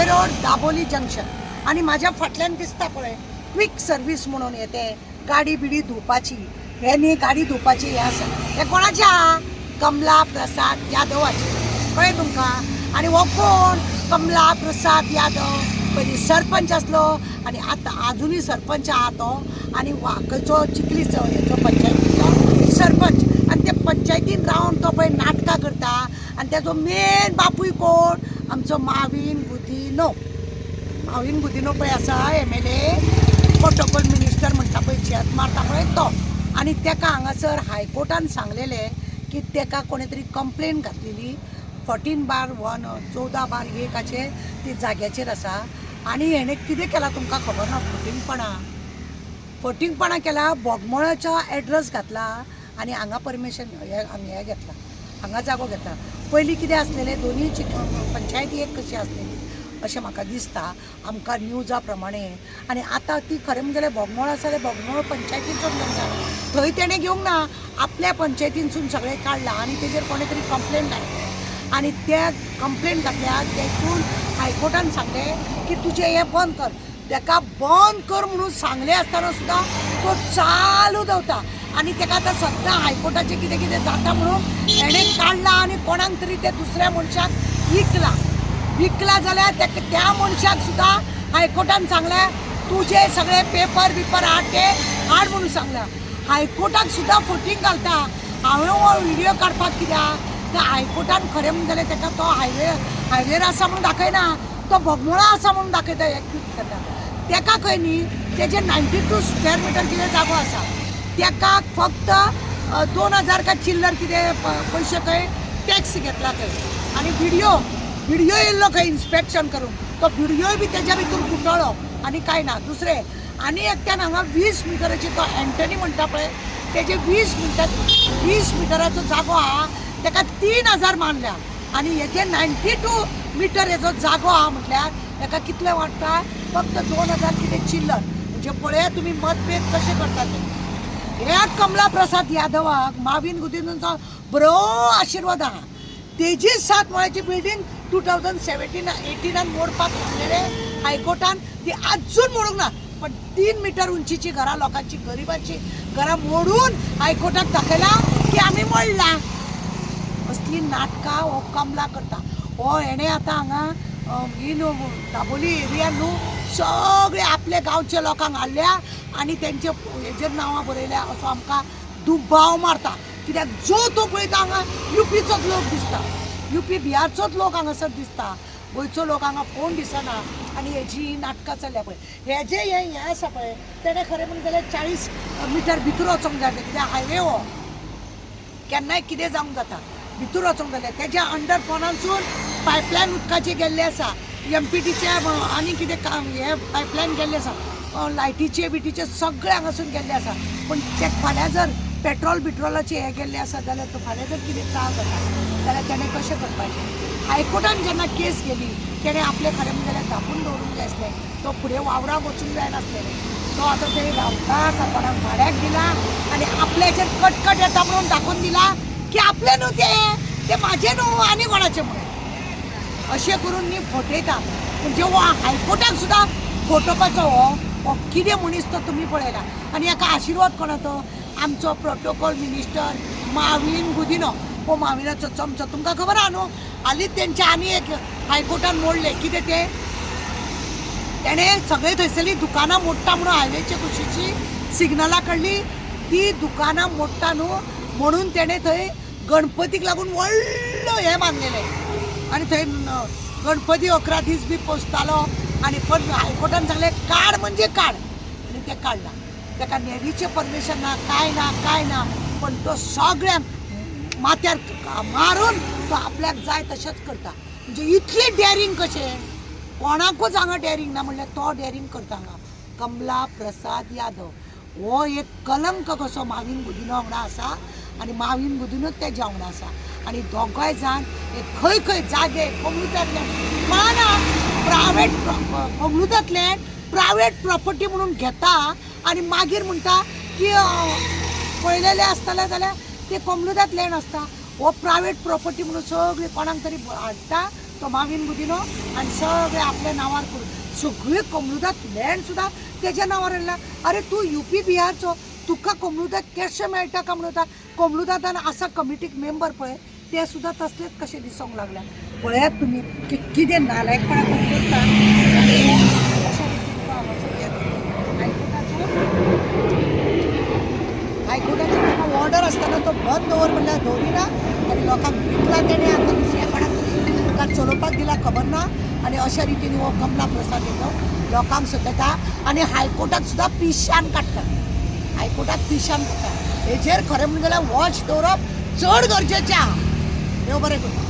Highway road, Dabolim junction. आनी म्हाज्या फाटल्यान दिसता पळय क्वीक सर्वीस म्हणून येते गाडी बिडी धुवपाची. हे न्ही, गाडी धुवपाची हें आसा. हें कोणाचें आहा? कमला प्रसाद यादवाचें. कळ्ळें तुमकां? आनी हो कोण कमला प्रसाद यादव? पयलीं सरपंच आसलो आनी आतां आजुनूय सरपंच आहा तो. आनी वाकयचो, चिखलीचो हेचो पंचायतीचो सरपंच. आनी ते पंचायतीन रावन तो पळय नाटकां करता. आनी तेजो मेन बापूय कोण? आमचो मावीन गुदिनो. मावीन गुदिनो पळय आसा एमएलए, प्रोटोकॉल मिनिस्टर म्हणटा पळय, शेत मारता पळय तो. आनी तेका हांगासर हायकोर्टान सांगलेलें की तेका कोणें तरी कंप्लेन घातलेली 14/1, 14/1 ती जाग्याचेर आसा. आनी हेणें कितें केलां तुमकां खबर ना? फटींगपणां, फटींगपणां केला. बोगमोळाचो एड्रेस घातला आनी हांगा परमिशन हे आमी हें घेतला, हांगा जागो घेतला. पयलीं कितें आसलेलें, दोनूय पंचायती एक कशी आसलेली अशें म्हाका दिसता आमकां न्यूजा प्रमाणे. आनी आतां ती खरें म्हणलें जाल्यार बोगमोळ आसा जाल्यार बोगमोळ पंचायतीचो घेवंक जाय. थंय तेणें घेवंक ना, आपल्या पंचायतीनसून सगळें काडलां आनी तेजेर कोणें तरी कंप्लेन घातली. आनी त्या कंप्लेन घातल्या तेतून हायकोर्टान सांगलें की तुजें हें बंद कर. तेका बंद कर म्हणून सांगलें आसतना सुद्दां तो चालू दवरता. आनी तेका आतां सद्दां हायकोर्टाचें कितें कितें जाता म्हणून हेणें काडलां आनी कोणाक तरी ते दुसऱ्या मनशाक विकलां. विकला जाल्यार तेका त्या मनशाक सुद्दां हायकोर्टान सांगलें तुजे सगळे पेपर बिपर आहा ते हाड म्हणून सांगलां. हायकोर्टाक सुद्दां फटींग घालता. हांवें हो व्हिडियो काडपाक कित्याक तर हायकोर्टान खरें म्हणून जाल्यार तेका तो हायवेर आसा म्हणून दाखयना, तो बोगमोळा आसा म्हणून दाखयता. हें कितें करता तेका खंय न्ही, तेजे 92 स्क्वेअर मिटर कितें जागो आसा. तेका फक्त 2000 काय चिल्लर कितें पयशे खंय टॅक्स घेतला खंय. आनी व्हिडिओ येयल्लो खंय इन्स्पेक्शन करूंक, तो व्हिडियोय बी तेज्या भितूर कुटळ्ळो. आनी कांय ना. दुसरें आनी एकट्यान हांगा 20 मिटराची, तो एंटनी म्हणटा पळय, तेजे 20 मिटराचो जागो आहा, तेका 3000 मानल्या. आनी हेजे 92 मिटर हेजो जागो आहा म्हटल्यार हेका कितले वाडटा? फक्त 2000 कितें चिल्लर. म्हणजे पळया तुमी मतभेद कशें करता ते. ह्या कमला प्रसाद यादवाक मावीन गुदिनोचो बरो आशिर्वाद आहा. तेजी 7 माळ्याची बिल्डींग 2017-18 मोडपाक लागलेले हायकोर्टान, ती अजून मोडूंक ना. पण 3 मिटर उंचीची घरां, लोकांची गरिबांची घरां मोडून हायकोर्टाक दाखयला की आमी मोडला. असली नाटकां हो कमला करता. हो हेणें आतां हांगा ही न्हू दाबोली एरिया न्हू सगळे आपल्या गांवच्या लोकांक हाडल्या आनी तेंचे हेजेर नांवां बरयल्या असो आमकां दुबाव मारता. कित्याक जो तो पळयता हांगा युपीचोच लोक दिसता, युपी बिहारचोच लोक हांगासर दिसता, गोंयचो लोक हांगा कोण दिसना. आनी हेजी ही नाटकां चल्ल्या पळय. हेजे हें हें आसा पळय, तेणें खरें म्हणून जाल्यार 40 मिटर भितर वचोंक जाय आसलें. कित्याक हायवे हो, केन्नाय कितें जावंक जाता. भितर वचोंक जाय. तेज्या अंडर पोनांसून पायपलायन उदकाची गेल्ली आसा, एमपीटीचे आनी कितें काम हे पायपलायन गेल्ले आसा, लायटीचे बिटीचे सगळे हांगासून गेल्ले आसा. पूण ते फाल्यां जर पेट्रोल बिट्रोलाचे हे गेल्ले आसा जाल्यार तो फाल्यां जर कितें त्रास जाता जाल्यार तेणें कशें करपाचें? हायकोर्टान जेन्ना केस गेली तेणें आपलें खरें म्हणून जाल्यार धांपून दवरूंक जाय आसलें. तो फुडें वावराक वचूंक जायनासलें. तो आतां थंय रावता का कोणाक भाड्याक दिला आनी आपल्याचेर कटकट येता म्हणून दाखोवन दिला की आपलें न्हू तें, तें म्हाजें न्हू आनी कोणाचें म्हणून अशें करून न्ही फटयता. म्हणजे हो हायकोर्टाक सुद्दां फटोवपाचो हो कितें मनीस तो तुमी पळयला. आनी हाका आशिर्वाद कोणाचो? आमचो प्रोटोकॉल मिनिस्टर मावीन गुदिनो. हो माविनाचो चमचो तुमकां खबर आहा न्हू. हालींच तेंचे आनी एक हायकोर्टान मोडलें कितें तें, तेणें सगळे थंयसरलीं दुकानां मोडटा म्हणून हायवेचे कुशीची सिग्नला कडली ती दुकानां मोडटा न्हू म्हणून तेणें थंय गणपतीक लागून व्हडलो हें बांदलेलें. आनी थंय गणपती 11 दीस बी पोसतालो. आनी पण हायकोर्टान सांगलें काड म्हणजे काड, आनी तें काडलां. तेका नेवीचें परमिशन ना, कांय ना, कांय ना. पण तो सगळ्यांक माथ्यार मारून तो आपल्याक जाय तशेंच करता. म्हणजे इतलें डॅरींग कशें? कोणाकूच हांगा डॅरींग ना म्हणल्यार तो डॅरींग करता हांगा कमला प्रसाद यादव. हो एक कलंक कसो मावीन गुदिनो वांगडा आसा आनी मावीन गुदिनोच तेज्या वांगडा आसा. आनी दोगांय जाण हे खंय खंय जागे कोमलुतांतल्यान कळना प्रायवेट कोमलुतांतल्यान प्रायवेट प्रॉपर्टी म्हणून घेता आनी मागीर म्हणटा की पळयलेलें आसतलें जाल्यार ते कोमलुदांत लँड आसता. हो प्रायवेट प्रॉपर्टी म्हणून सगळी कोणाक तरी हाडटा. तो माविन गुदिनो आनी सगळे आपल्या नांवार करून सगळे कमलुदाद लँड सुद्दां तेज्या नांवार येयला. अरे तूं युपी बिहारचो, तुका कमलुदाद केशें मेळटा काय म्हणून कमलुदादान आसा कमिटीक मेंबर पळय ते सुद्दां तसलेच कशे दिसोंक लागल्या. पळयात तुमी की कितें नालायकपणां कोण करता आनी अशा रितीन तो हांगासर हें करता. हायकोर्टाचो ताका ऑर्डर आसतना तो बंद दवर म्हणल्यार दवरिना आनी लोकांक विकला तेणें. आतां दुसऱ्या कोणाक तरी ताका चलोवपाक दिला खबर ना. आनी अशा रितीन हो कमला प्रसाद येतो लोकांक सतता आनी हायकोर्टात सुद्दां पिशान काडटा. हायकोर्टात पिशान काडटा. हेजेर खरें म्हणून जाल्यार वॉच दवरप चड गरजेचें आहा. देव बरें करूं.